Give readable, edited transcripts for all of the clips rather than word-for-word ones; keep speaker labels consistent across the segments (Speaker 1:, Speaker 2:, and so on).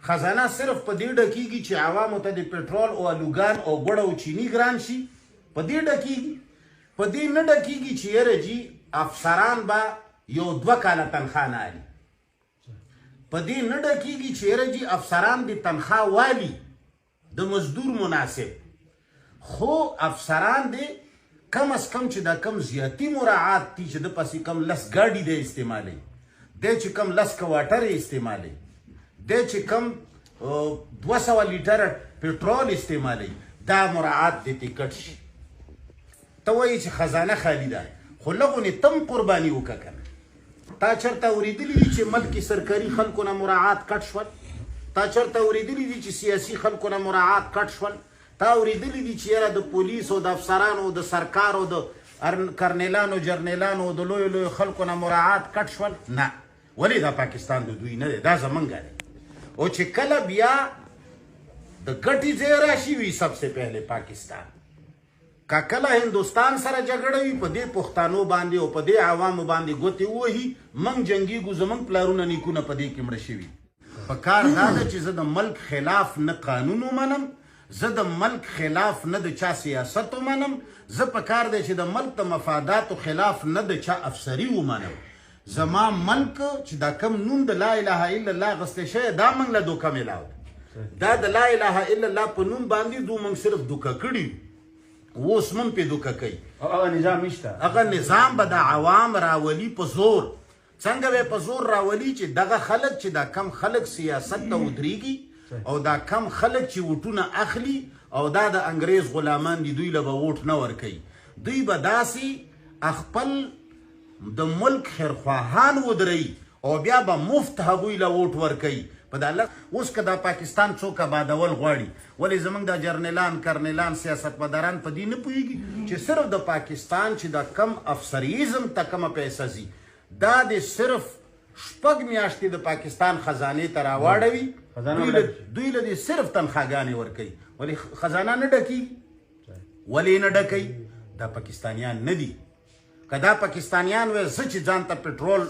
Speaker 1: خزانه صرف په دې ډکیږي چې عوامو ته د پټرول او الوګان او ګوړه او چینی ګران شي، په دې ډکیږي؟ په دې نه ډکیږي چې یاره جی افسران به یو دوه کاله تنخوا نه الي. په دې نه ډکیږي چې یاره جی افسران دې تنخوا والي د مزدور مناسب، خو افسران دې کم از کم چې دا کم زیاتی مراعات دي چې د پسې کم لس ګاډي دی استعمالوي، دی چې کم لس کواټر استعمالوي، دی چې کم 200 لیټره پټرول استعمالوي، دا مراعات دې ترې کټ شي. ته وایې چې خزانه خالي ده، خو لغونې تم قرباني وکړه که نه. تا چېرته اورېدلي دي چې ملک کې سرکاري خلکو نه مراعات کټ شول؟ تا چېرته اورېدلي دي چې سیاسي خلکو نه مراعات کټ شول؟ تا اورېدلي دي چې یاره د پولیس او د افسرانو او د سرکار او د کرنیلانو جرنیلانو او د لویو لویو خلکو نه مراعات کټ شول؟ نه. ولې؟ دا پاکستان د دوی نه دی، دا زمونږ دی. او چې کله بیا د ګټې ځای راشي وي سب سے پهلې پاکستان. که کله هندوستان سره جګړه وي په دې پښتانو باندې او په دې عوامو باندې ګوتې ووهي، موږ جنګیږو، زموږ پلارونه نیکونه په دې کې مړه شوي. په کار دا ده چې زه د ملک خلاف نه قانون ومنم، زه د ملک خلاف نه د چا سیاست ومنم، زه په کار دی چې د ملک د مفاداتو خلاف نه د چا افسري ومنم. زما ملک چې دا کم نوم د لا اله الا الله غستی شوی، دا موږ له دوکه میلاو ده. دا د لا اله الا الله په نوم باندې دوی موږ صرف دوکه کړي، اوس موږ پې دوکه کوي.
Speaker 2: او هغه نظام نشته،
Speaker 1: هغه نظام به د عوام راولي په زور. څنګه به په زور راولي؟ چې دغه خلک چې دا کم خلک سیاست ته ودرېږي او دا کم خلک چې ووټونه اخلي او دا د انګريز غلامان دي، دوی له به ووټ نه ورکوي. دوی به داسې خپل د ملک خیرخواهان ودروي او بیا به مفت هغوی له ووټ ورکوي. په دا اوس که دا پاکستان څوک آبادول غواړي، ولې زمونږ دا جرنیلان کرنیلان سیاستمداران په دې نه پوهېږي چې صرف د پاکستان چې دا کم افسریزم ته کومه پیسه ځي، دا د صرف شپږ میاشتې د پاکستان خزانې ته راواړوي، دوی له دې صرف تنخواګانې ورکوي. ولې خزانه نه ډکېږي؟ ولې نه ډکوي؟ دا پاکستانیان نه دي. که دا پاکستانیان وای، زه چې ځان ته پټرول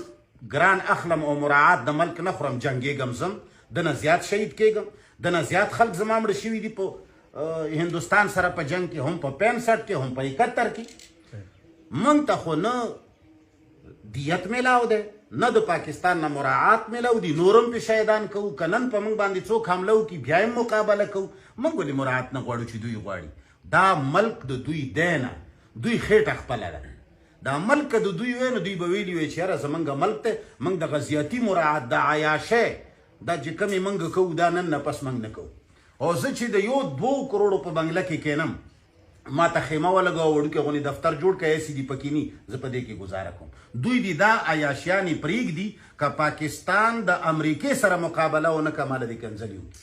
Speaker 1: ګران اخلم او مراعات د ملک نه خورم، جنګېږم، ځم دنه زیات شهید کېږم، دنه زیات خلک زما مړه شوي دي په هندوستان سره په جنگ کې، هم په 65 کې، هم په 71 کې. مونږ ته خو نه دیت میلاو دی، نه د پاکستان نه مراعات میلاو دي، نورم پې شهیدان کوو. که نن په مونږ باندې څوک حمله وکړي بیا هم مقابله کوو. مونږ ولې مراعات نه غواړو چې دوی غواړي؟ دا ملک د دوی دی نه، دوی خېټه خپله ده. دا ملک که د دوی وی نو دوی به ویلي وی چې یاره زمونږ ملک دی، مونږ دغه زیاتي مراعات د عیاشۍ دا چې کومې مونږ کوو دا نن نه پس مونږ نه کوو. او زه چې د یو دوو کروړو په بنګله کې کښېنم، ما ته خیمه ولګوه، وړوکی غونې دفتر جوړ کړه، ایسې دي پکې ني، زه په دې کې ګزاره کوم. دوی دې دا عیاشیانې پرېږدي. که پاکستان د امریکې سره مقابله ونه کړه، ما له دې کنځلې وکړي.